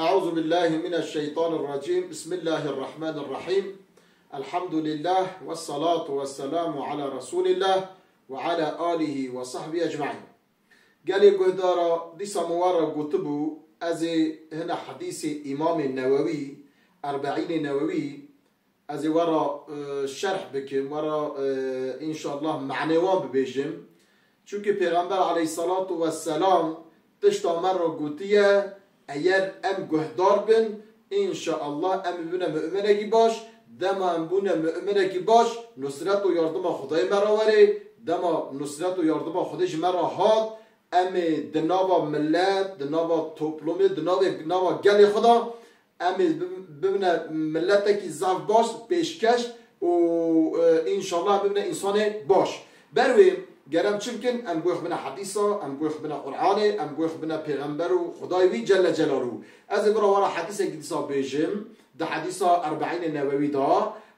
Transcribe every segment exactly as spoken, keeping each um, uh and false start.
أعوذ بالله من الشيطان الرجيم. بسم الله الرحمن الرحيم. الحمد لله والصلاة والسلام على رسول الله وعلى آله وصحبه أجمعين. Gelê guhdara, dîsa min we re gotibû, ez ê hina hedîsê Îmamê Newewî, Erbeînê Newewî, ez ê we re, e, şerh bikim, we re, e, înşallah manê wan bibêjim. Çunkî Pêxember aleyhissalatu vesselam tişta me re gotiye, eger em guhdar bin, înşallah em bibine mu'minekî baş, dema em bûne mu'minekî baş, nusret û yardima Xwedayê me re werê, dema nusret û yardima Xwedê ji me re hat, em ê di nava millet, di nava toplumê, di navê, nava gelê xwe de, em ê bib-, bibine miletekî zaf baş, pêşkeş û, e, înşallah bibine însanê baş. Ber wê ger em çi bikin? Em guh bine hedîsa, em guh bine Qur'anê, em guh bine pêxember û Xwedayê wî Celle Celaluhu. Ez ê bira we re hedîsekî dîsa bêjim, di hedîsa Erbeînê Newewî de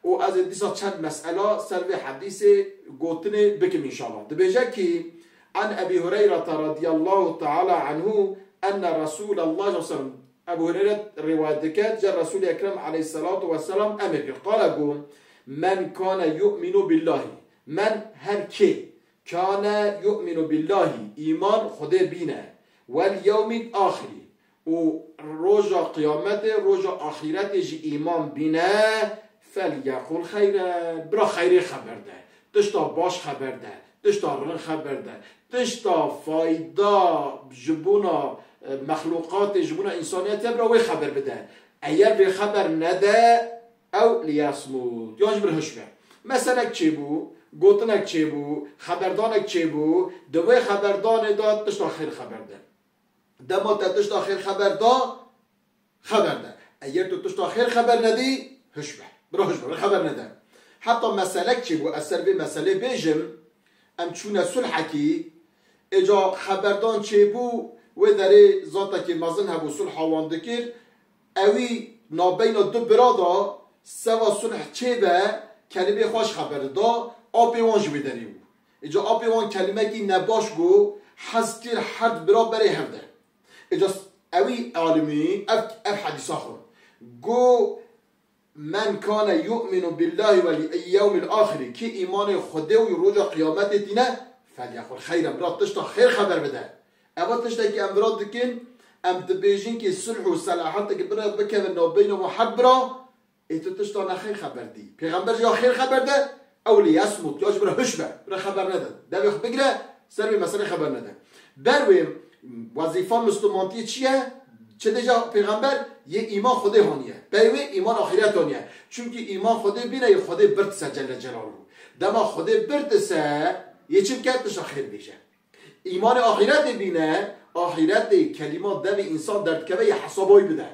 û ez ê dîsa çend mesela ser vê hedîsê gotinê bikim înşallah. Dibêje kî, An Ebî Hureyrete radiyallahu teala anhu enne Resûlallah sallallahu aleyhi ve sellem, Ebu Hureyre rîwayet dike, ji Resûlê Ekrem aleyhissalatu vesselam emir kir. Qale got, "Men kane yu'minu billahi." Men, her kê, kane yu'minu billahi, îman Xwedê bîne, wel yewmil axirî, û roja qiyametê, roja axîretê jî îman bîne, "Fel yequl xeyre." Bira xeyrê xeber de, tişta baş xeber de, tişta rind xeber de, tişta fayda ji bona, e, mexlûqatê, ji bona însaniyetê bira wê xeber bide. Eger vê xeber nede, ew liyesmut. Ya jî bira hiş be. Meselek çêbû, gotinek çêbû, xeberdanek çêbû, di wê xeberdanê de tişta xêr xeber de. Dema te tişta xêr xeber da, xeber de. Eger tu tişta xêr xeber nedî, hiş be. Bira hiş be, xeber nede. Heta meselek çêbû, ez ser vê meselê bêjim, em çûne sulhekî, êca xeberdan çêbû, wê derê zatekî mezin hebû, sulha wan dikir, ewî nabeyna du bira da, seva sulh çêbe, kelimê xweş xeber da, apê wan ji wê derê bû. Êca apê wan kelimekî nebaş got, hez kir her du bira berê hev de. Êca s-, ewî alimî ev, ev hedîsa xwe got, "Men kane yu'minu billahi wel yewmil axirî." Kê îmanê Xwedê û roja qiyametê tîne, "Fel yequl xeyren." Bira tişta xêr xeber bide. Eva tiştekî em vira dikin, em dibêjin kî sulh û selaheteke bira bikeve navbeyna wan her bira, Ê tu tişta nexêr xeber dî. Pêxember ya xêr xeber de, ew liyesmut, ya jî bira hiş be, bira xeber nede. Devê xwe bigire, ser vê meselê xeber nede. Ber wê wezîfa Mislimantiyê çi ye? Çi dêja pêxember? Yê îman Xwedê haniye. Pey wê îman axîret haniye. Çunkî îman Xwedê bîne, yê Xwedê birtise Celle Celaluhu. Dema Xwedê birtise, yê çi bike? Tişta xêr bêje. Îmanê axîretê bîne, axîretê kelîma devê însan derdikeve yê hesaba wî bide.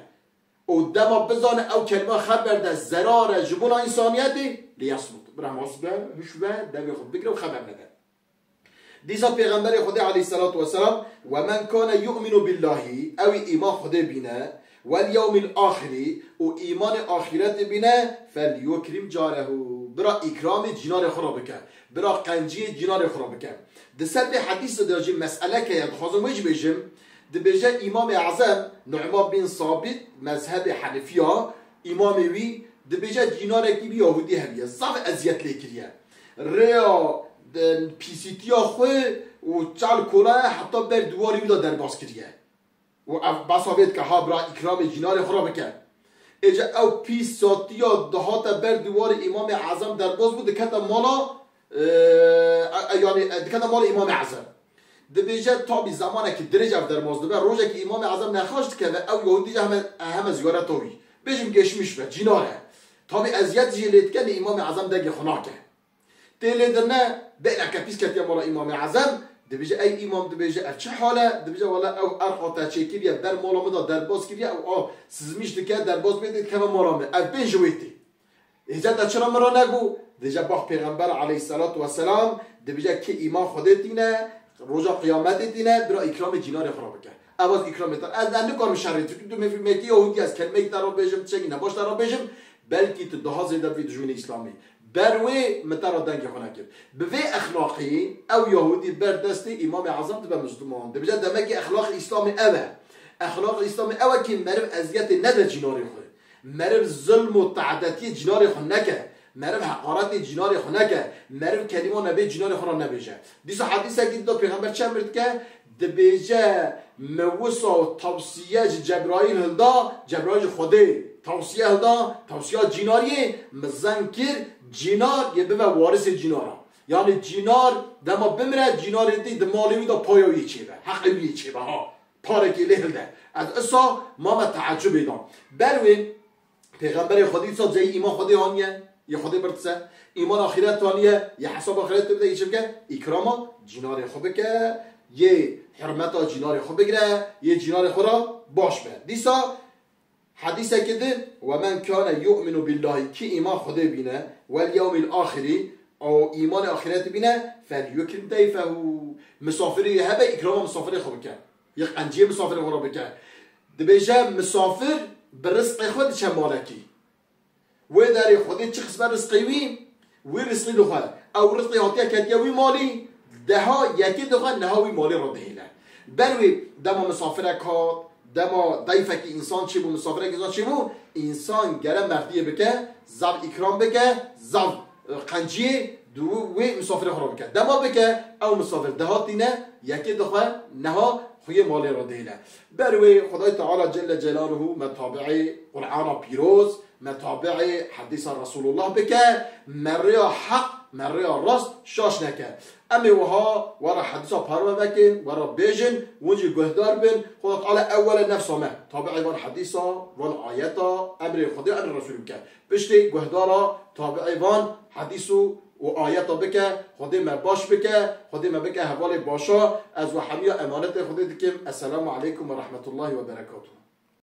Û dema bizane ew kelîma xeber de zerar e ji bona însaniyetê, liyesmut. Bira hewas be, hiş be, devê xwe bigire û xeber nede. Dîsa Pêxemberê Xwedê aleyhisselatu vesselam, "Ve men kane yu'minu billahi", ew îman Xwedê bîne, "wel yewmil axirî", û îmanê axîretê bîne, "fel yukrim carehu", bira îkramê cînarê xwe re bike, bira qenciyê cînarê xwe re bike. Di ser vê hedîsê de jî meseleke ye, dixwazim wê jî bêjim. Dibêje Îmamê Ezem Nu'man bin Sabit, mezhebê Henefiya, îmamê wî, dibêje cînarekî wî Yahudî heviye, zaf eziyet lê kiriye. Rêya, e, pîsîtiya xwe û çal kolaya heta ber diwarê wî de derbas kiriye. Û ev behsa vê dike, ha bira îkramê cînarê xwe re bike. Êca ew pîsatiya dihate ber diwarê Îmamê Ezem derbas bû, dikete mala, e, e, e, yanî, e, dikete mala Îmamê Ezem. Dibêje, tabî zemanekî dirêj ev derbas dibe, rojekî Îmamê Ezem nexweş dikeve, ew Yahudî jî heme, heme ziyareta wî. Bêjim geçmiş be, cînar e. Tabî eziyet jî lê dike, lê Îmamê Ezem dengê xwe nake. Tê lê dirne, bêleke pîs ketiye mala Îmamê Ezem, dibêje, "Ey Îmam," dibêje, "ev çi hal e?" Dibêje, "Wele ew erqa te çêkiriye, ber mala min de derbas kiriye, ew a sizmîş dike, derbas bê dikeve mala min. Ev bên ji wê tê." Hêca te çira min re negot? Dibêje, "Bax, Pêxember aleyhisselatu vesselam dibêje, kê îman Xwedê tîne, roja qiyametê tîne, bira îkramê cînarê xwe re bike." Ev az îkramê te. Ez, ez nikarim şerê, çunkî tu mefî-, mekî Yahudî, ez kelmeyek te re bêjim, tiştekî nebaş te re bêjim, belkî tu daha zêde bî dijminê Îslamê. Ber wê min te re dengê xwe nekir. Bi vê exlaqî ew Yahudî ber destê Îmamê Ezem dibe Mizluman. Dibêje demekî exlaqê Îslamê ev e. Exlaq Îslamê ew e ki meriv eziyetê nede cînarê xwe. Meriv zulm û teadetiyê cînarê xwe neke. Meriv heqaretê cînarê xwe neke. Meriv kelîma nebê cînarê xwe re nebêje. Dîsa hedîsekî dida Pêxember çi emir dike? Dibêje, "Min wisa tewsiye ji Cebraîl hilda, Cebraîl ji Xwedê tewsiye hilda, tewsiya cînariyê min zeng kir, cînar yê bibe warisê cînara." Yanî cînar dema bimire, cînarê dî di malê wî de paya wî çêbe, heqê wî çêbe ha. Parekê lê hilde. Ez isa mame teecubê dan. Ber wê Pêxemberê Xwedê dîsa ceyî îman Xwedê aniye, yê Xwedê birtise. Îman axîret aniye, yê hesab axîret bide, yê çi bike? Îkrama cînarê xwe bike, yê hurmeta cînarê xwe bigire, yê cînarê xwe re baş be. Dîsa hedîsekê din, "Ve men kâne yu'minu billahî", kî îman Xwedê bîne, "wel yewmîl axirî", û îmanê axîretê bîne, "fel yukrim dayfehu", misafirî hebe, îkrama misafirê xwe bike. Yê qenciyê misafirê xwe re bike. Dibêje, misafir bi rizqê xwe diçe malekî. Wê derê Xwedê çi xisme rizqê wî, wî rizqî dixwe. Ew rizqî hatiye ketiye wî malî, deha yekê dixwe, neha wî malê re dihêle. Ber wê dema misafirek hat, dema dayfekî însan çêbû, misafirekî însan çêbû, însan gere merdiyê bike, zav îkram bike, zav, e, qenciyê di wê misafirê xwe re bike. Dema bike, ew misafir dehatîne, yekê dixwe, neha xuyê malê re dihêle. Ber wê Xwedayê Teala Celle Celaluhu me tabi'ê Qur'ana pîroz, me tabi'ê hedîsa Resulullah bike, me rêya heq, me rêya rast şaş neke. Em ê wiha we re hedîsa parve vekin, we re bêjin, hûn jî guhdar bin. Xweda Teala ewwele nefsa me tabi'ê van hedîsa, van ayeta, emrê Xwedê, emrê Resulî bike. Piştê guhdara tabi'ê van hedîs û, û ayeta bike, Xwedê me baş bike, Xwedê me bike hevalê başa. Ez we hemiya emanetê Xwedê dikim. Esselamu aleykum ve rahmetullahi ve berekatuhu.